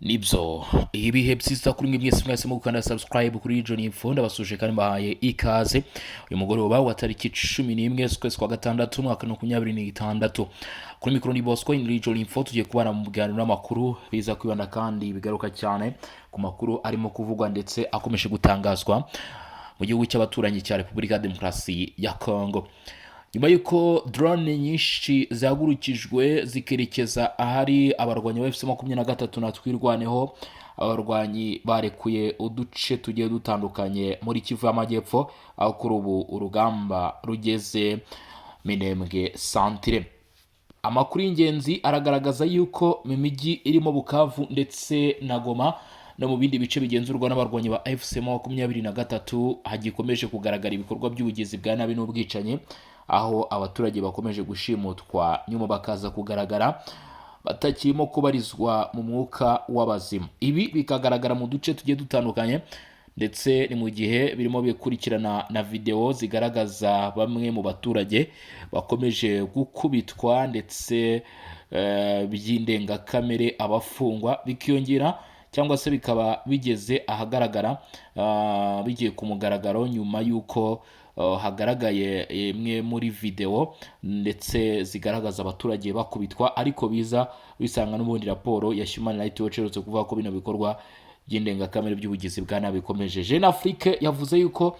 Nibyo, ibihe byiza kuri mwe mwese mwese mu gukanda subscribe kuri John Info. Ndabasuje kandi mbahaye ikaze uyu mugoroba wa tariki 11 z'ukwezi kwa gatandatu, umwaka wa 2026. Kuri mikoro ni Bosco in John Info. Tugiye kubana mu biganiro n'amakuru biza kwibanda kandi bigaruka cyane ku makuru arimo kuvugwa ndetse akomeje gutangazwa mu gihugu cy'abaturanyi cya Repubulika ya Demokarasi ya Congo, nyuma y'uko drone nyinshi zihagurukijwe zikerekeza ahari abarwanyi ba FC 23 na Twirwaneho. Abarwanyi barekuye uduce tugiye dutandukanye muri Kivu y'Amajyepfo, aho kuri ubu urugamba rugeze Minembwe santire. Amakuru y'ingenzi aragaragaza yuko mu mijyi irimo Bukavu ndetse na Goma no mu bindi bice bigenzurwa n'abarwanyi ba FC 23 hagikomeje kugaragara ibikorwa by'ubugizi bwa nabi n'ubwicanyi, aho abaturage bakomeje gushimutwa, nyuma bakaza kugaragara batakirimo kubarizwa mu mwuka w'abazima. Ibi bikagaragara mu duce tugiye dutandukanye, ndetse ni mu gihe birimo bikurikirana na videwo zigaragaza bamwe mu baturage bakomeje gukubitwa ndetse by'indengakamere, abafungwa bikiyongera cyangwa se bikaba bigeze ahagaragara, bigiye ku mugaragaro nyuma y'uko hagaragaye imwe muri videwo ndetse zigaragaza abaturage bakubitwa, ariko biza bisanga n'ubundi raporo ya Human Rights Watch iherutse kuvuga ko bino bikorwa by'indengakamere by'ubugizi bwa nabi bikomeje. Jeune Afrique yavuze yuko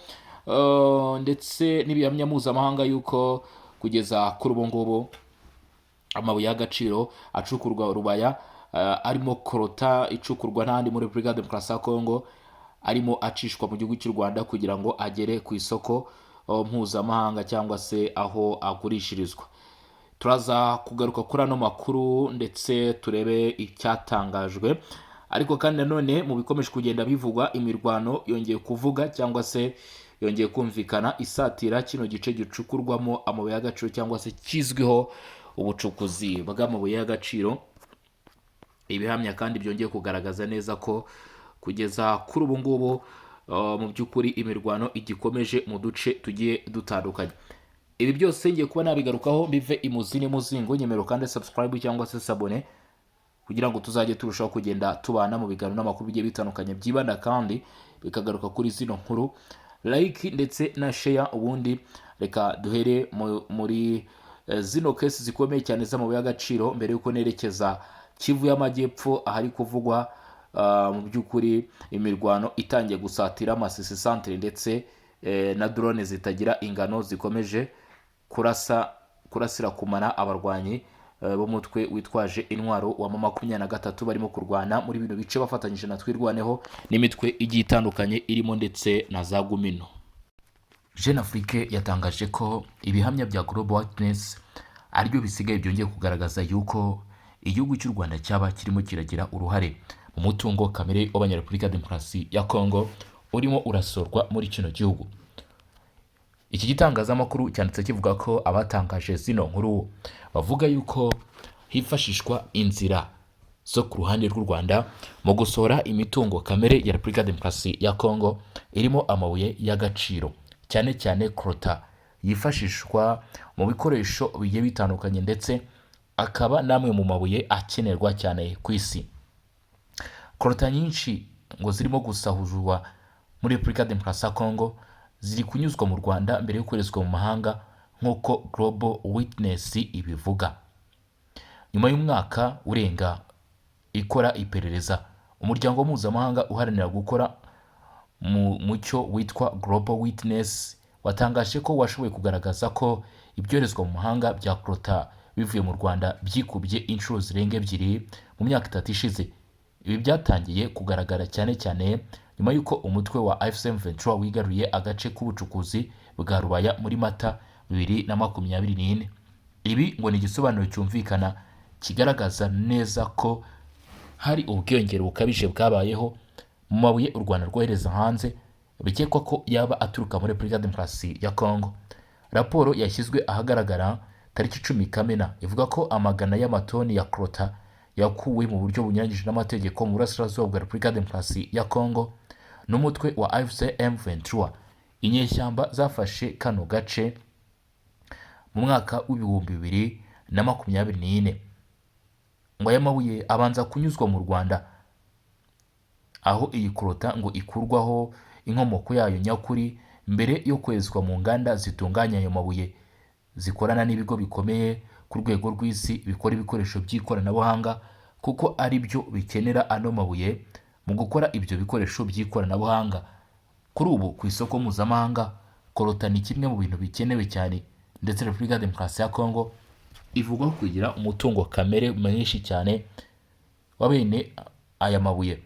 ndetse n'ibihamya mpuzamahanga yuko kugeza kuri ubu ngubu amabuye y'agaciro acukurwa Rubaya, arimo coltan icukurwa n'ahandi muri Repubulika ya Demokarasi ya Kongo, arimo acishwa mu gihugu cy'u Rwanda kugira ngo agere ku isoko mpuzamahanga cyangwa se aho agurishirizwa. Turaza kugaruka kuri ano makuru ndetse turebe icyatangajwe. Ariko kandi nanone mu bikomeje kugenda bivugwa, imirwano yongeye kuvuga cyangwa se yongeye kumvikana isatira kino gice gicukurwamo amabuye y'agaciro cyangwa se kizwiho ubucukuzi bw'amabuye y'agaciro. Ibihamya kandi byongeye kugaragaza neza ko kugeza kuri ubu ngubu, mu by'ukuri imirwano igikomeje mu duce tugiye dutandukanye. Ibi byose ngiye kuba nabigarukaho bive imuzi n'imuzingo. Nyemero kandi subscribe cyangwa se s'abonner kugira ngo tuzajye turushaho kugenda tubana mu biganiro n'amakuru bigiye bitandukanye byibanda kandi bikagaruka kuri zino nkuru. Like ndetse na share. Ubundi reka duhere muri zino case zikomeye cyane z'amabuye y'agaciro mbere y'uko nerekeza Kivu y'Amajyepfo, ahari kuvugwa mu by'ukuri imirwano itangiye gusatira Masisi centre, ndetse na drone zitagira ingano zikomeje kurasa kurasira kumara abarwanyi b'umutwe witwaje intwaro wa 23 barimo kurwana muri bino bice bafatanyije na Twirwaneho n'imitwe igiye itandukanye irimo ndetse na za Gumino. Jeune Afrique yatangaje ko ibihamya bya Global Witness aribyo bisigaye byongeye kugaragaza yuko igihugu cy'u Rwanda cyaba kirimo kiragira uruhare mu mutungo kamere w'Abanyarepubulika ya Demokarasi ya Kongo urimo urasorwa muri kino gihugu. Iki gitangazamakuru cyanditse kivuga ko abatangaje zino nkuru bavuga yuko hifashishwa inzira zo ku ruhande rw'u Rwanda mu gusohora imitungo kamere ya Repubulika ya Demokarasi ya Kongo irimo amabuye y'agaciro, cyane cyane coltan yifashishwa mu bikoresho bigiye bitandukanye, ndetse akaba n'amwe mu mabuye akenerwa cyane ku isi. Coltan nyinshi ngo zirimo gusahurwa muri Repubulika ya Demokarasi ya Kongo ziri kunyuzwa mu Rwanda mbere yo koherezwa mu mahanga, nk'uko Global Witness ibivuga. Nyuma y'umwaka urenga ikora iperereza, umuryango mpuzamahanga uharanira gukora mu mucyo witwa Global Witness watangaje ko washoboye kugaragaza ko ibyoherezwa mu mahanga bya coltan bivuye mu Rwanda byikubye inshuro zirenga ebyiri mu myaka 3 ishize. Ibi byatangiye kugaragara cyane cyane nyuma y'uko umutwe wa AFC M23 wigaruriye agace k'ubucukuzi bwa Rubaya muri Mata 2024. Ibi ngo ni igisobanuro cyumvikana kigaragaza neza ko hari ubwiyongere bukabije bwabayeho mu mabuye u Rwanda rwohereza hanze, bikekwa ko yaba aturuka muri Repubulika ya Demokarasi ya Kongo. Raporo yashyizwe ahagaragara tariki 10 Kamena ivuga ko amagana y'amatoni ya coltan yakuwe mu buryo bunyuranyije n'amategeko mu burasirazuba bwa Repubulika ya Demokarasi ya Kongo n'umutwe wa AFC M23, inyeshyamba zafashe kano gace mu mwaka wa 2024. Ngo aya mabuye abanza kunyuzwa mu Rwanda. Aho iyi coltan ngo ikurwaho inkomoko yayo nyakuri mbere yo koherezwa mu nganda zitunganya ayo mabuye, zikorana n'ibigo bikomeye ku rwego rw'isi bikora ibikoresho by'ikoranabuhanga, kuko ari byo bikenera ano mabuye mu gukora ibyo bikoresho by'ikoranabuhanga. Kuri ubu ku isoko mpuzamahanga, coltan ni kimwe mu bintu bikenewe cyane, ndetse Repubulika ya Demokarasi ya Kongo ivugwaho kugira umutungo kamere mwinshi cyane wa bene aya mabuye.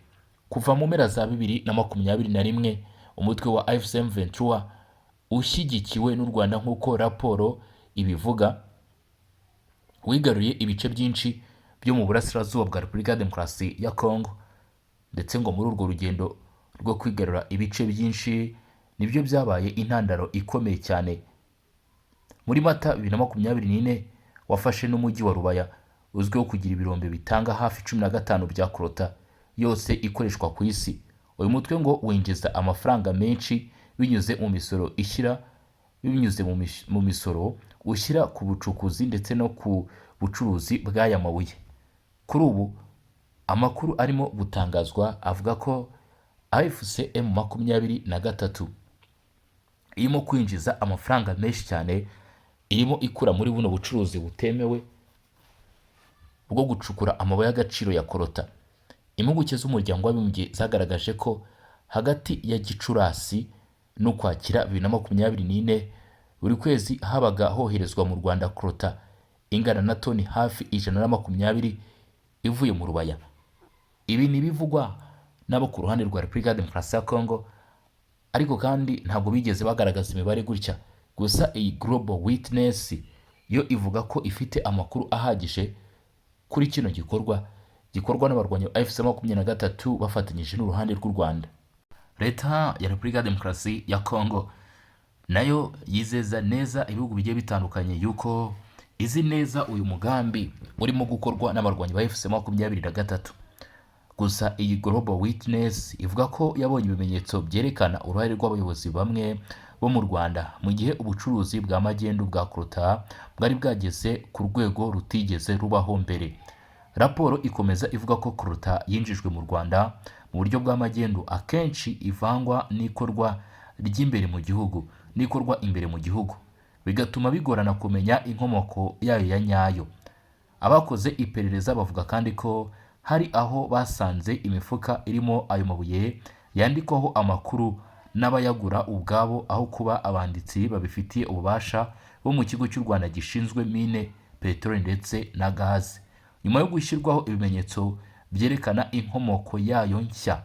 Kuva mu mpera za 2021, umutwe wa AFC M23 ushyigikiwe n'u Rwanda, nk'uko raporo ibivuga, wigaruriye ibice byinshi byo mu burasirazuba bwa Repubulika ya Demokarasi ya Kongo. Ndetse ngo muri urwo rugendo rwo kwigarura ibice byinshi nibyo byabaye intandaro ikomeye cyane. Muri Mata 2024 wafashe n'umujyi wa Rubaya, uzwiho kugira ibirombe bitanga hafi 15 bya coltan yose ikoreshwa ku isi. Uyu mutwe ngo winjiza amafaranga menshi binyuze mu misoro ishyira binyuze mu misoro ushyira ku bucukuzi ndetse no ku bucuruzi bw'aya mabuye. Kuri ubu amakuru arimo gutangazwa avuga ko AFC M23 irimo kwinjiza amafaranga menshi cyane, irimo ikura muri buno bucuruzi butemewe bwo gucukura amabuye y'agaciro ya coltan. Impuguke z'Umuryango w'Abibumbye zagaragaje ko hagati ya Gicurasi n'Ukwakira 2024, buri kwezi habaga hoherezwa mu Rwanda coltan ingana na toni hafi 120 ivuye mu Rubaya. Ibi ni ibivugwa n'abo ku ruhande rwa Repubulika ya Demokarasi ya Kongo, ariko kandi ntabwo bigeze bagaragaza imibare gutya. Gusa iyi Global Witness yo ivuga ko ifite amakuru ahagije kuri kino gikorwa gikorwa n'abarwanyi ba AFC 23 bafatanyije n'uruhande rw'u Rwanda. Leta ya Repubulika ya Demokarasi ya Kongo nayo yizeza neza ibihugu bigiye bitandukanye yuko izi neza uyu mugambi urimo gukorwa n'abarwanyi ba AFC 23. Gusa iyi Global Witness ivuga ko yabonye ibimenyetso byerekana uruhare rw'abayobozi bamwe bo mu Rwanda mu gihe ubucuruzi bwa magendu bwa coltan bwari bwageze ku rwego rutigeze rubaho mbere. Raporo ikomeza ivuga ko coltan yinjijwe mu Rwanda mu buryo bwa magendu akenshi ivangwa n'ikorwa ry'imbere mu gihugu n'ikorwa imbere mu gihugu, bigatuma bigorana kumenya inkomoko yayo ya nyayo. Abakoze iperereza bavuga kandi ko hari aho basanze imifuka irimo ayo mabuye yandikwaho amakuru n'abayagura ubwabo, aho kuba abanditsi babifitiye ububasha bo mu Kigo cy'u Rwanda gishinzwe Mine, Peteroli ndetse na Gaze. Nyuma yo gushyirwaho ibimenyetso byerekana inkomoko yayo nshya,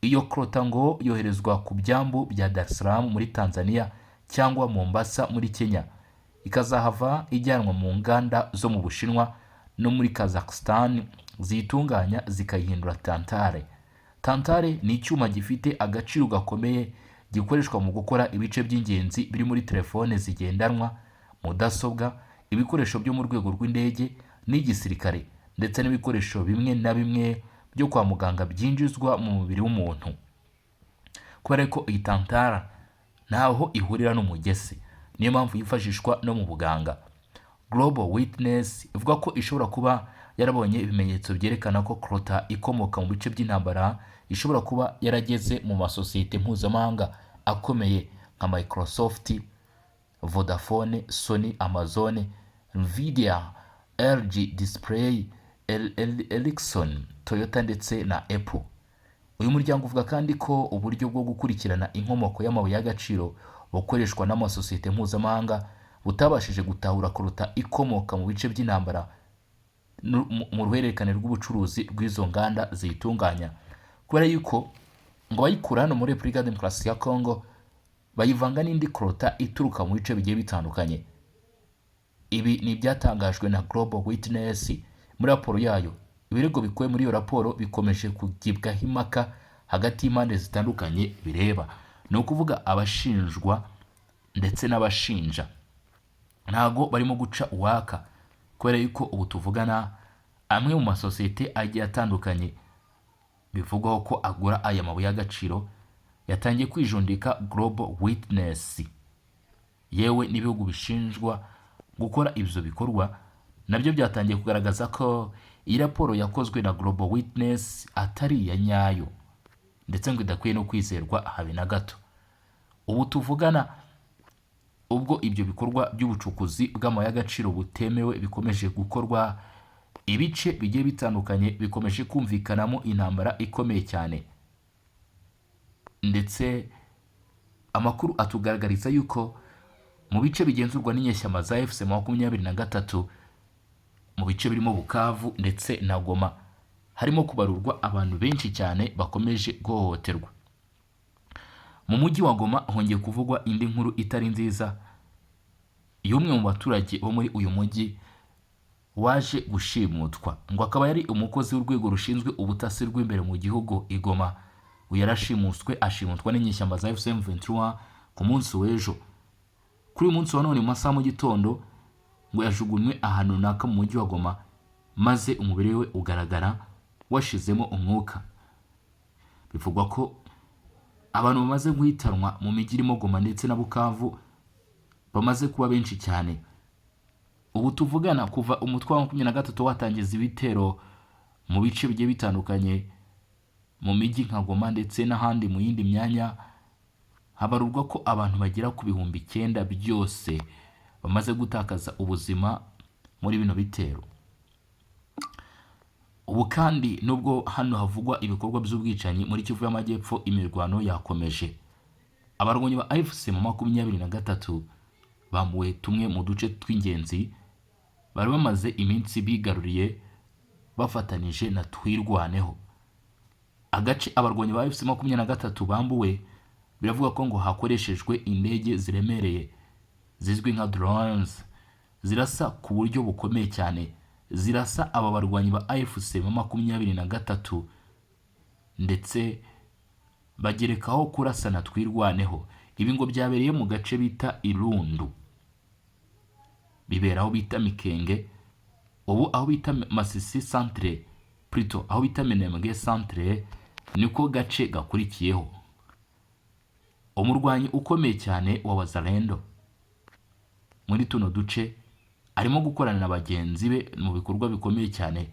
iyo coltan ngo yoherezwa ku byambu bya Dar es Salaam muri Tanzania cyangwa Mombasa muri Kenya, ikazahava ijyanwa mu nganda zo mu Bushinwa no muri Kazakhstan ziyitunganya zikayihindura tantale. Tantale ni icyuma gifite agaciro gakomeye gikoreshwa mu gukora ibice by'ingenzi biri muri telefone zigendanwa, mudasobwa, ibikoresho byo mu rwego rw'indege n'igisirikare, ndetse n'ibikoresho bimwe na bimwe byo kwa muganga byinjizwa mu mubiri w'umuntu. Kubera ko iyi tantale ntaho ihurira n'umugese, niyo mpamvu yifashishwa no mu buganga. Global Witness ivuga ko ishobora kuba yarabonye ibimenyetso byerekana ko coltan ikomoka mu bice by'intambara ishobora kuba yarageze mu masosiyete mpuzamahanga akomeye nka Microsoft, Vodafone, Sony, Amazon, Nvidia, LG Display, Ericsson, Toyota ndetse na Apple. Uyu muryango uvuga kandi ko uburyo bwo gukurikirana inkomoko y'amabuye y'agaciro bukoreshwa n'amasosiyete mpuzamahanga butabashije gutahura coltan ikomoka mu bice by'intambara mu ruhererekane rw'ubucuruzi rw'izo nganda ziyitunganya, kubera yuko ngo bayikura hano muri Repubulika ya Demokarasi ya Kongo bayivanga n'indi coltan ituruka mu bice bigiye bitandukanye. Ibi ni ibyatangajwe na Global Witness muri raporo yayo. Ibirego bikubiye muri iyo raporo bikomeje kugibwaho impaka hagati y'impande zitandukanye bireba, ni ukuvuga abashinjwa ndetse n'abashinja. Ntago barimo guca uwaka, kubera yuko ubu tuvugana amwe mu masosiyete agiye atandukanye bivugwaho ko agura aya mabuye y'agaciro yatangiye kwijundika Global Witness. Yewe n'ibihugu bishinjwa gukora ibyo bikorwa nabyo byatangiye kugaragaza ko iyi raporo yakozwe na Global Witness atari iya nyayo. ndetse ngo idakwiye no kwizerwa habe na gato. Ubu tuvugana, ubwo ibyo bikorwa by'ubucukuzi bw'amabuye y'agaciro butemewe bikomeje gukorwa, ibice bigiye bitandukanye bikomeje kumvikanamo intambara ikomeye cyane, ndetse amakuru atugaragariza yuko mu bice bigenzurwa n'inyeshyamba za AFC 23, mu bice birimo Bukavu ndetse na Goma, harimo kubarurwa abantu benshi cyane bakomeje guhohoterwa. Mu mujyi wa Goma hongeye kuvugwa indi nkuru itari nziza y'umwe mu baturage bo muri uyu mujyi waje gushimutwa, ngo akaba yari umukozi w'urwego rushinzwe ubutasi rw'imbere mu gihugu i Goma. Uyu yarashimuswe, ashimutwa n'inyeshyamba za AFC M23 ku munsi w'ejo. Kuri uyu munsi wa none mu masaha mu gitondo ngo yajugunywe ahantu runaka mu mujyi wa Goma, maze umubiri we ugaragara washizemo umwuka. Bivugwa ko abantu bamaze guhitanwa mu mijyi irimo Goma ndetse na Bukavu bamaze kuba benshi cyane. Ubu tuvugana, kuva umutwe wa 23 watangiza ibitero mu bice bigiye bitandukanye mu mijyi nka Goma ndetse n'ahandi mu yindi myanya, habarurwa ko abantu bagera ku 9000 byose bamaze gutakaza ubuzima muri bino bitero. Ubu kandi, nubwo hano havugwa ibikorwa by'ubwicanyi, muri Kivu y'Amajyepfo imirwano yakomeje. Abarwanyi ba AFC 23 bambuwe tumwe mu duce tw'ingenzi bari bamaze iminsi bigaruriye bafatanije na Twirwaneho. Agace abarwanyi ba AFC 23 bambuwe, biravuga ko ngo hakoreshejwe indege ziremereye zizwi nka drones, zirasa ku buryo bukomeye cyane, zirasa aba barwanyi ba AFC 23, ndetse bagerekaho kurasana Twirwaneho. Ibi ngo byabereye mu gace bita Irundu, bibera aho bita Mikenge, ubu aho bita Masisi centre, plutôt aho bita Minembwe centre, niko gace gakurikiyeho. Umurwanyi ukomeye cyane wa Wazalendo muri tuno duce arimo gukorana na bagenzi be mu bikorwa bikomeye cyane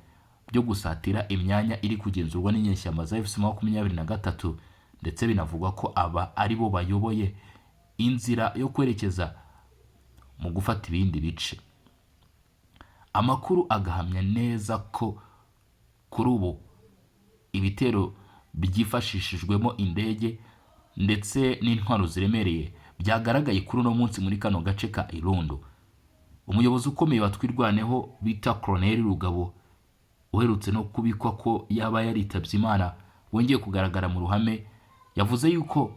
byo gusatira imyanya iri kugenzurwa n'inyeshyamba za AFC 23, ndetse binavugwa ko aba ari bo bayoboye inzira yo kwerekeza mu gufata ibindi bice. Amakuru agahamya neza ko kuri ubu ibitero byifashishijwemo indege ndetse n'intwaro ziremereye byagaragaye kuri uno munsi muri kano gace ka Irundu. Umuyobozi ukomeye wa Twirwaneho bita Colonel Rugabo, uherutse no kubikwa ko yaba yaritabye Imana, wongeye kugaragara mu ruhame, yavuze yuko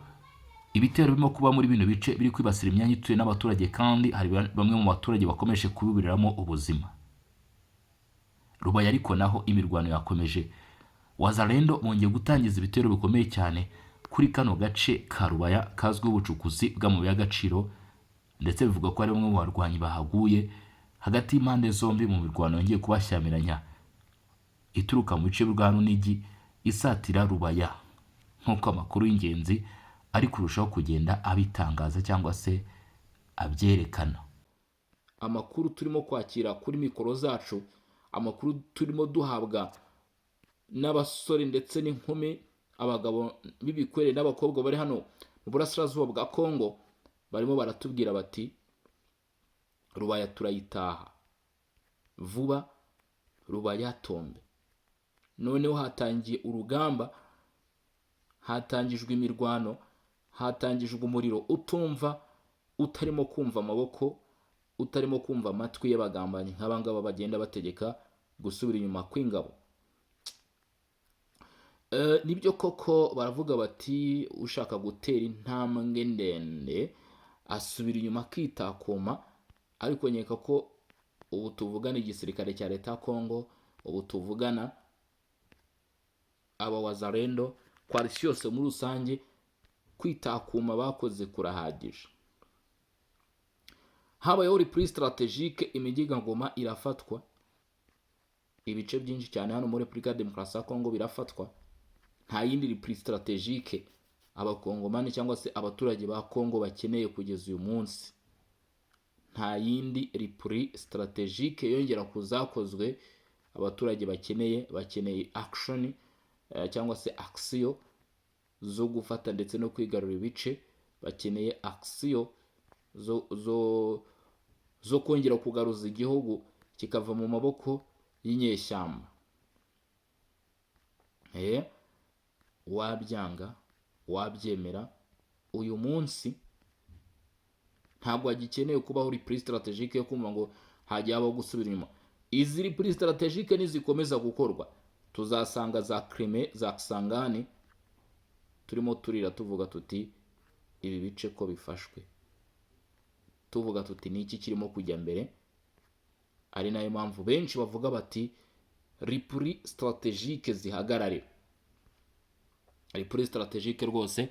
ibitero birimo kuba muri bino bice biri kwibasira imyanya ituwe n'abaturage, kandi hari bamwe mu baturage bakomeje kubiburiramo ubuzima. Rubaya ariko naho imirwano yakomeje. Wazalendo bongeye gutangiza ibitero bikomeye cyane kuri kano gace ka Rubaya kazwiho ubucukuzi bw'amabuye y'agaciro, ndetse bivugwa ko hari bamwe mu barwanyi bahaguye hagati y'impande zombi mu mirwano yongeye kubashyamiranya ituruka mu bice bwa Runigi isatira Rubaya, nk'uko amakuru y'ingenzi ari kurushaho kugenda abitangaza cyangwa se abyerekana. Amakuru turimo kwakira kuri mikoro zacu, amakuru turimo duhabwa n'abasore ndetse n'inkumi, abagabo b'ibikwere n'abakobwa bari hano mu burasirazuba bwa Kongo, barimo baratubwira bati: "Rubaya turayitaha vuba, Rubaya tombe." Noneho hatangiye urugamba, hatangijwe imirwano, hatangijwe umuriro utumva, utarimo kumva amaboko, utarimo kumva amatwi y'abagambanyi nk'aba ngaba bagenda bategeka gusubira inyuma kw'ingabo. Nibyo koko, baravuga bati: "Ushaka gutera intambwe ndende asubira inyuma akitakuma." Ariko nkeka ko ubu tuvugana igisirikare cya leta ya Kongo, ubu tuvugana aba Wazalendo, coalition yose muri rusange, kwitakuma bakoze kurahagije. Habayeho repli stratégique, imijyi nka Goma irafatwa, ibice byinshi cyane hano muri Repubulika ya Demokarasi ya Kongo birafatwa. Nta yindi repli stratégique Abakongomani cyangwa se abaturage ba Kongo bakeneye kugeza uyu munsi. Nta yindi repli stratégique yongera ku zakozwe abaturage bakeneye. Bakeneye action cyangwa se action. zo gufata ndetse no kwigarurira ibice, bakeneye action zo kongera kugaruza igihugu kikava mu maboko y'inyeshyamba. Wabyanga wabyemera, uyu munsi ntabwo hagikeneye kubaho repli stratégique yo kumva ngo hajya habaho gusubira inyuma. Izi repli stratégique nizikomeza gukorwa, tuzasanga za Crimée, za Kisangani turimo turira, tuvuga tuti: "Ibi bice ko bifashwe?" Tuvuga tuti: "Ni iki kirimo kujya mbere?" Ari nayo mpamvu benshi bavuga bati: "Repli stratégique zihagarare." Repli stratégique rwose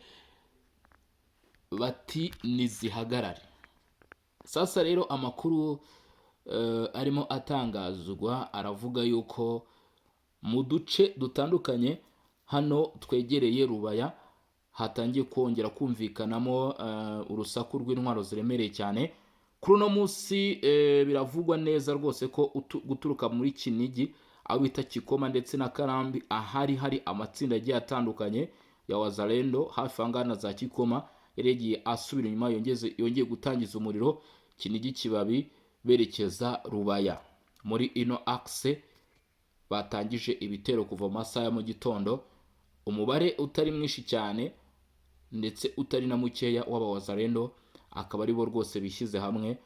bati nizihagarare. Sasa rero amakuru arimo atangazwa aravuga yuko mu duce dutandukanye hano twegereye Rubaya hatangiye kongera kumvikanamo urusaku rw'intwaro ziremereye cyane. Kuri uno munsi biravugwa neza rwose ko guturuka muri Kinigi, aho bita Kikoma, ndetse na Karambi, ahari hari amatsinda agiye atandukanye ya Wazalendo hafi aha ngaha na za Kikoma, yari yagiye asubira inyuma, yongeye gutangiza umuriro Kinigi, Kibabi, berekeza Rubaya. Muri ino axe batangije ibitero kuva mu masaha ya mu gitondo, umubare utari mwinshi cyane ndetse utari na mukeya w'Abawazalendo akaba ari bo rwose bishyize hamwe,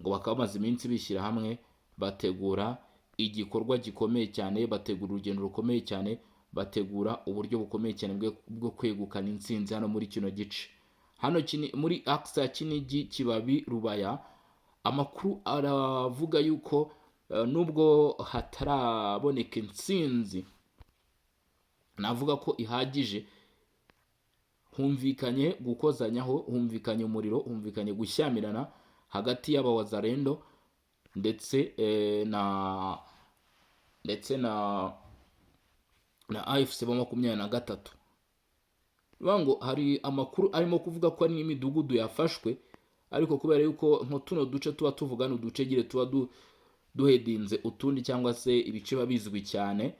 ngo bakaba bamaze iminsi bishyira hamwe, bategura igikorwa gikomeye cyane, bategura urugendo rukomeye cyane, bategura uburyo bukomeye cyane bwo kwegukana intsinzi hano muri kino gice hano muri axe ya Kinigi, Kibabi, Rubaya. Amakuru aravuga yuko nubwo hataraboneka intsinzi navuga ko ihagije, humvikanye gukozanyaho, humvikanye umuriro, humvikanye gushyamirana hagati y'Abawazalendo ndetse na AFC 23. Bivuga ngo hari amakuru arimo kuvuga ko ari n'imidugudu yafashwe, ariko kubera yuko nko tuno duce tuba tuvuga ni uduce gire tuba duhedinze utundi cyangwa se ibice biba bizwi cyane,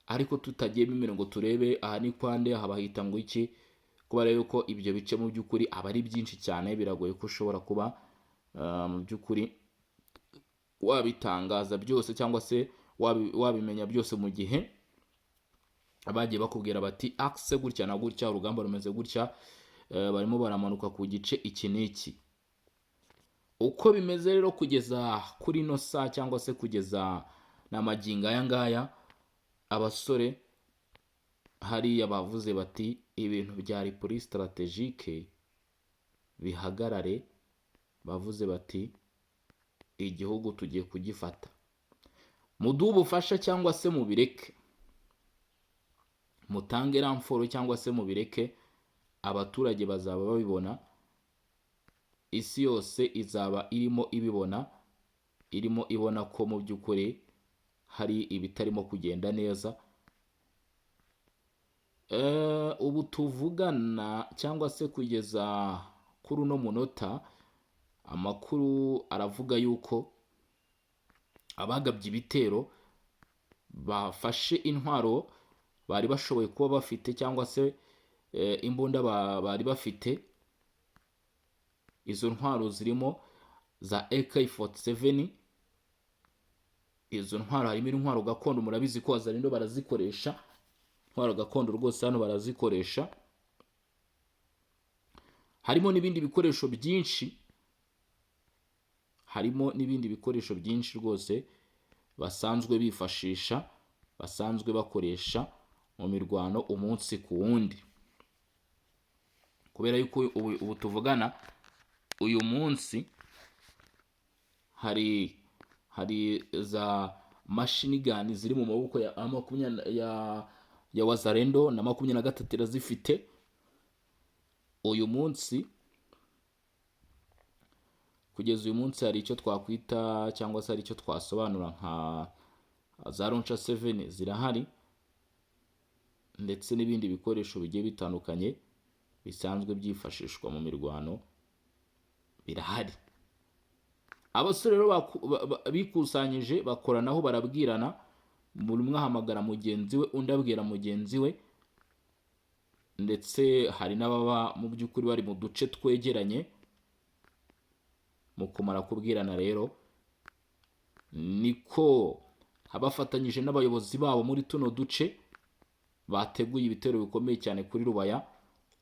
ariko tutagiyemo imbere ngo turebe aha ni kwande, aha bahita ngo iki, kubera yuko ibyo bice mu by'ukuri aba ari byinshi cyane, biragoye ko ushobora kuba mu by'ukuri wabitangaza byose cyangwa se wabimenya byose mu gihe bagiye bakubwira bati: "Axe gutya na gutya, urugamba rumeze gutya, barimo baramanuka ku gice iki n'iki." Uko bimeze rero kugeza kuri ino saa cyangwa se kugeza na magingo aya ngaya, abasore hariya bavuze bati: "Ibintu bya repli stratégique bihagarare." Bavuze bati: "Igihugu tugiye kugifata, muduhe ubufasha cyangwa se mubireke, mutange renfort cyangwa se mubireke." Abaturage bazaba babibona, isi yose izaba irimo ibibona, irimo ibona ko mu by'ukuri hari ibitarimo kugenda neza. Ubu tuvugana cyangwa se kugeza kuri uno munota, amakuru aravuga yuko abagabye ibitero bafashe intwaro bari bashoboye kuba bafite cyangwa se imbunda bari bafite. Izo ntwaro zirimo za AK47. Izo ntwaro harimo intwaro gakondo, murabizi ko Wazalendo barazikoresha, intwaro gakondo rwose hano barazikoresha. Harimo n'ibindi bikoresho byinshi, harimo n'ibindi bikoresho byinshi rwose basanzwe bifashisha, basanzwe bakoresha mu mirwano umunsi ku wundi, kubera yuko ubu tuvugana uyu munsi hari za machine gun ziri mu maboko ya makumyabiri ya Wazalendo na 23 irazifite uyu munsi. Kugeza uyu munsi hari icyo twakwita cyangwa se hari icyo twasobanura nka za Launcher 7 zirahari, ndetse n'ibindi bikoresho bigiye bitandukanye bisanzwe byifashishwa mu mirwano birahari. Abasore rero bikusanyije, bakoranaho, barabwirana, buri umwe ahamagara mugenzi we, undi abwira mugenzi we. Ndetse hari n'ababa mu by'ukuri bari mu duce twegeranye. Mu kumara kubwirana rero, niko abafatanyije n'abayobozi babo muri tuno duce bateguye ibitero bikomeye cyane kuri Rubaya.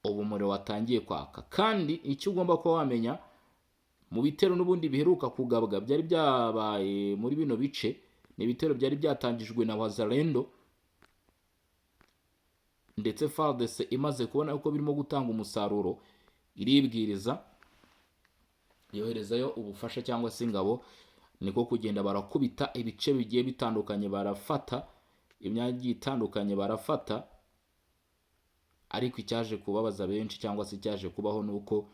Ubu umuriro watangiye kwaka. Kandi icyo ugomba kuba wamenya, mu bitero n'ubundi biheruka kugabwa byari byabaye muri bino bice, ni ibitero byari byatangijwe na Wazalendo, ndetse FARDC imaze kubona ko birimo gutanga umusaruro, iribwiriza yoherezayo ubufasha cyangwa se ingabo. Niko kugenda barakubita ibice bigiye bitandukanye, barafata imyanya igiye itandukanye, barafata. Ariko icyaje kubabaza benshi cyangwa se icyaje kubaho, ni uko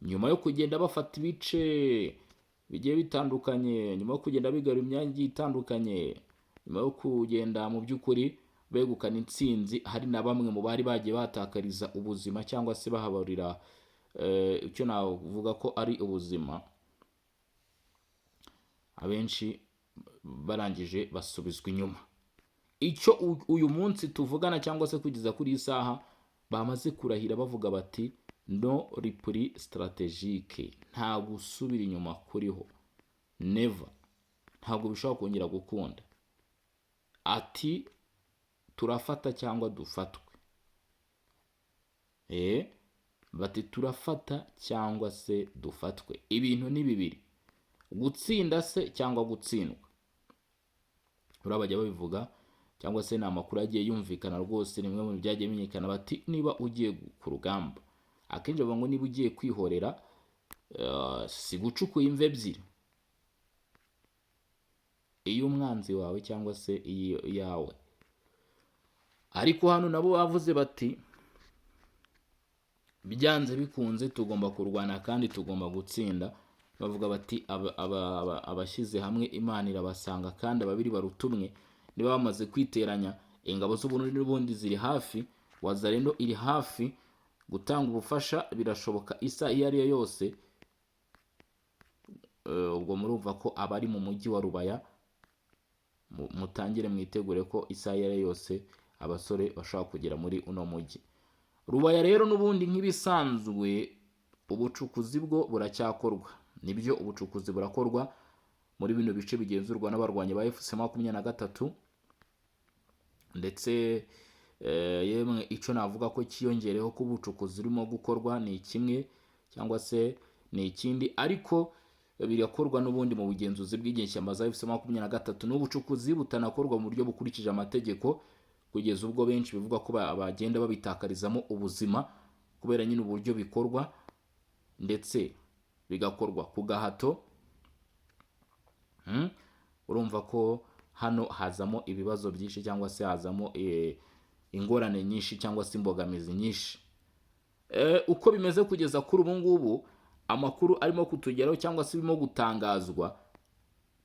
nyuma yo kugenda bafata ibice bigiye bitandukanye, nyuma yo kugenda bigarura imyanya igiye itandukanye, nyuma yo kugenda mu by'ukuri begukana intsinzi, hari na bamwe mu bari bagiye batakariza ubuzima cyangwa se bahabarira icyo navuga ko ari ubuzima, abenshi barangije basubizwa inyuma. Icyo uyu munsi tuvugana cyangwa se kugeza kuri iyi saha, bamaze kurahira bavuga bati: "No repli stratégique", nta gusubira inyuma kuriho, never, ntabwo bishobora kongera gukunda. Ati: "Turafata cyangwa dufatwe." Bati: "Turafata cyangwa se dufatwe." Ibintu ni bibiri: gutsinda se cyangwa gutsindwa. Buriya bajya babivuga, cyangwa se ni amakuru agiye yumvikana rwose, ni bimwe mu byagiye bimenyekana. Bati: "Niba ugiye ku rugamba", akenshi bavuga ngo niba ugiye kwihorera, si gucukuye imva ebyiri, iy'umwanzi wawe cyangwa se iyawe. Ariko hano nabo bavuze bati: "Byanze bikunze tugomba kurwana kandi tugomba gutsinda." Bavuga bati: "Abashyize hamwe Imana irabasanga, kandi ababiri baruta umwe." Niba bamaze kwiteranya, ingabo z'Uburundi n'ubundi ziri hafi, Wazalendo iri hafi gutanga ubufasha, birashoboka isa iyo ari yo yose. Ubwo murumva ko abari mu mujyi wa Rubaya, mutangire mwitegure ko isaha iyo ari yo yose abasore bashobora kugera muri uno mujyi Rubaya. Rero n'ubundi nk'ibisanzwe, ubucukuzi bwo buracyakorwa. Nibyo, ubucukuzi burakorwa muri bino bice bigenzurwa n'abarwanyi ba AFC 23. Ndetse yemwe icyo navuga ko cyiyongereho ko ubucukuzi burimo gukorwa ni kimwe cyangwa se ni ikindi, ariko birakorwa n'ubundi mu bugenzuzi bw'inyeshyamba za AFC 23. N'ubucukuzi butanakorwa mu buryo bukurikije amategeko, kugeza ubwo benshi bivuga ko bagenda babitakarizamo ubuzima kubera nyine uburyo bikorwa, ndetse bigakorwa ku gahato. Urumva ko hano hazamo ibibazo byinshi cyangwa se hazamo ingorane nyinshi cyangwa se imbogamizi nyinshi. Uko bimeze kugeza kuri ubu ngubu, amakuru arimo kutugeraho cyangwa se birimo gutangazwa,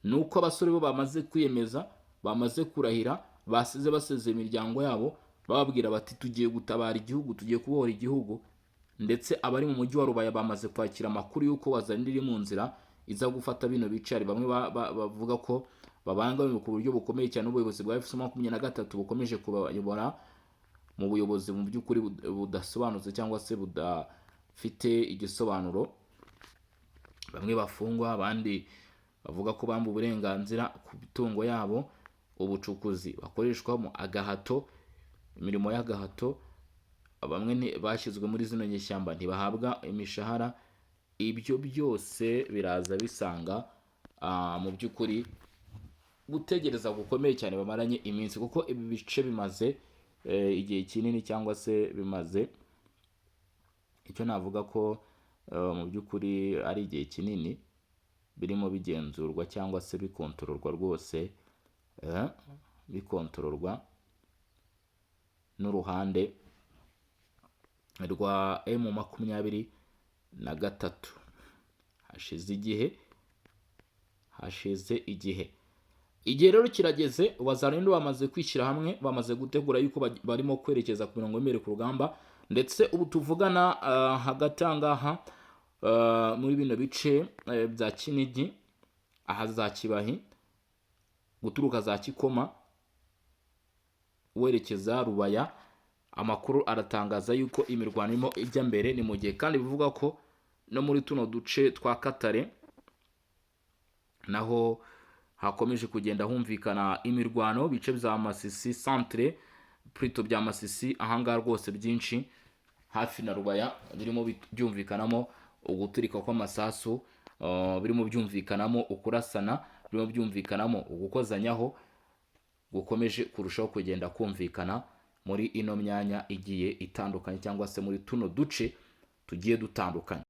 ni uko abasore bo bamaze kwiyemeza, bamaze kurahira, basize basezeye imiryango yabo, bababwira bati: "Tugiye gutabara igihugu, tugiye kubohora igihugu." Ndetse abari mu mujyi wa Rubaya bamaze kwakira amakuru y'uko Wazalendo iri mu nzira iza gufata bino bice. Hari bamwe bavuga ko babangamiwe ku buryo bukomeye cyane n'ubuyobozi bwa AFC 23 bukomeje kubayobora mu buyobozi mu by'ukuri budasobanutse cyangwa se budafite igisobanuro. Bamwe bafungwa, abandi bavuga ko bambuwe uburenganzira ku mitungo yabo, ubucukuzi bakoreshwamo agahato, imirimo y'agahato, bamwe bashyizwe muri zino nyeshyamba ntibahabwa imishahara. Ibyo byose biraza bisanga mu by'ukuri gutegereza gukomeye cyane bamaranye iminsi, kuko ibi bice bimaze igihe kinini cyangwa se bimaze icyo navuga ko mu by'ukuri ari igihe kinini birimo bigenzurwa cyangwa se bikontororwa rwose, bikontororwa n'uruhande rwa M23. Hashize igihe, hashize igihe. Igihe rero kirageze, Wazalendo bamaze kwishyira hamwe, bamaze gutegura yuko barimo kwerekeza ku mirongo y'imbere ku rugamba. Ndetse ubu tuvugana, hagati aha ngaha, muri bino bice bya Kinigi, aha za Kibahi, guturuka za Kikoma werekeza Rubaya. Amakuru aratangaza yuko imirwano irimo ijya mbere. Ni mu gihe kandi bivuga ko no muri tuno duce twa Katare naho hakomeje kugenda humvikana imirwano, bice bya Masisi centre, plutôt bya Masisi ahangaha rwose, byinshi hafi na Rubaya, birimo byumvikanamo uguturika kw'amasasu, birimo byumvikanamo ukurasana, birimo byumvikanamo ugukozanyaho gukomeje kurushaho kugenda kumvikana muri ino myanya igiye itandukanye, cyangwa se muri tuno duce tugiye dutandukanye.